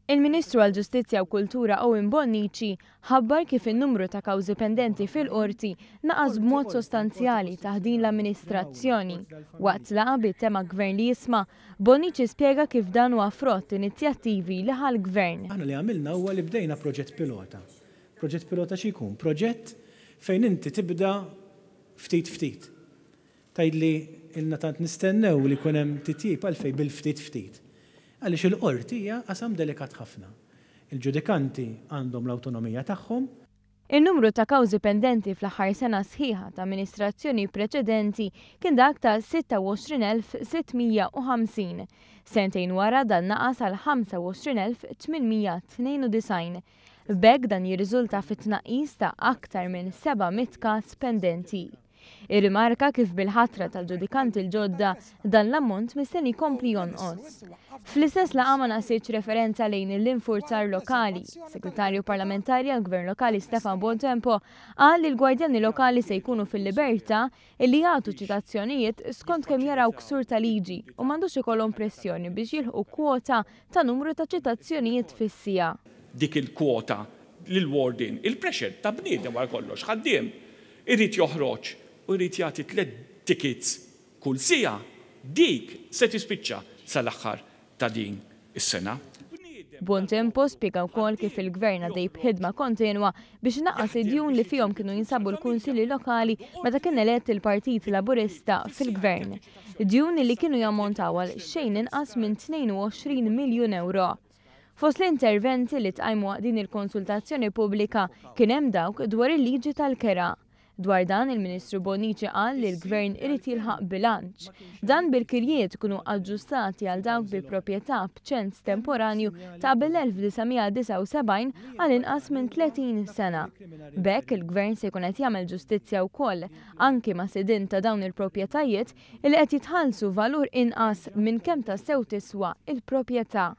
Il-Ministru għall-Ġustizzja u Kultura Owen Bonnici ħabbar kif in-numru ta' kawżi pendenti fil-Qorti naqas b'mod sostanzjali taħt din l-amministrazzjoni. Waqt laqgħa bit-tema Gvern li jisma', Bonnici spjega kif dan huwa frott inizjattivi li ħa l-Gvern. Aħna li għamilna huwa li bdejna proġett pilota. Proġett pilota xi jkun? Proġett fejn inti tibda ftit ftit. Tgħidli ilna tant nistennew li jkun hemm titjib għalfejn bil-ftit ftit? Għaliex il-Qorti hija qasam delikat ħafna. Il-ġudikanti għandhom l-awtonomija tagħhom. In-numru ta' kawżi pendenti fl-aħħar sena sħiħa ta' amministrazzjoni preċedenti kien dak ta' 26,650. Sentejn wara dan naqas għal 25,892. B'hekk dan jirriżulta fi tnaqqis ta' aktar minn 700 każ pendenti. Irrimarka kif bil-ħatra tal-ġudikanti l-ġodda dan l-ammont mistenni jkompli jonqos. Fl-istess laqgħa ma naqsitx referenza lejn l-infurzar lokali. Segretarju Parlamentari għall-Gvern Lokali Stefan Buontempo qal li l-gwardjani lokali se jkunu fil-libertà illi jagħtu ċitazzjonijiet skont kemm jaraw ksur ta' liġi u m'għandux ikollhom pressjoni biex jilħqu kwota ta' numru ta' ċitazzjonijiet fis-siegħa. Dik il-kwota lill-warden, il-pressure ta' bniedem wara kollox, ħaddiem. Irid joħroġ u jrid jagħti tlett tickets kull siegħa, dik se tispiċċa sal-aħħar ta' din is-sena. Buontempo spjega wkoll kif il-Gvern għaddej b'ħidma kontinwa biex inaqqas id-djun li fihom kienu jinsabu l-kunsilli lokali meta kien elett il-Partit Laburista fil-Gvern. Djun li kienu jammontaw għal xejn inqas minn 22 miljun ewro. Fost l-interventi li tqajmu waqt din il-konsultazzjoni pubblika kien hemm dawk dwar il-liġi tal-kera. Dwar dan il-Ministru Bonnici qal li l-Gvern irid jilħaq bilanċ. Dan bil-kirjiet ikunu aġġustati għal dawk bi proprjetà b'ċens temporanju ta' qabel l-1979 għal inqas minn 30 sena. B'hekk il-Gvern se jkun qed jagħmel ġustizzja wkoll anki ma' sidien ta' dawn il-proprjetajiet li qed jitħallsu valur inqas minn kemm tassew tiswa l-proprjetà.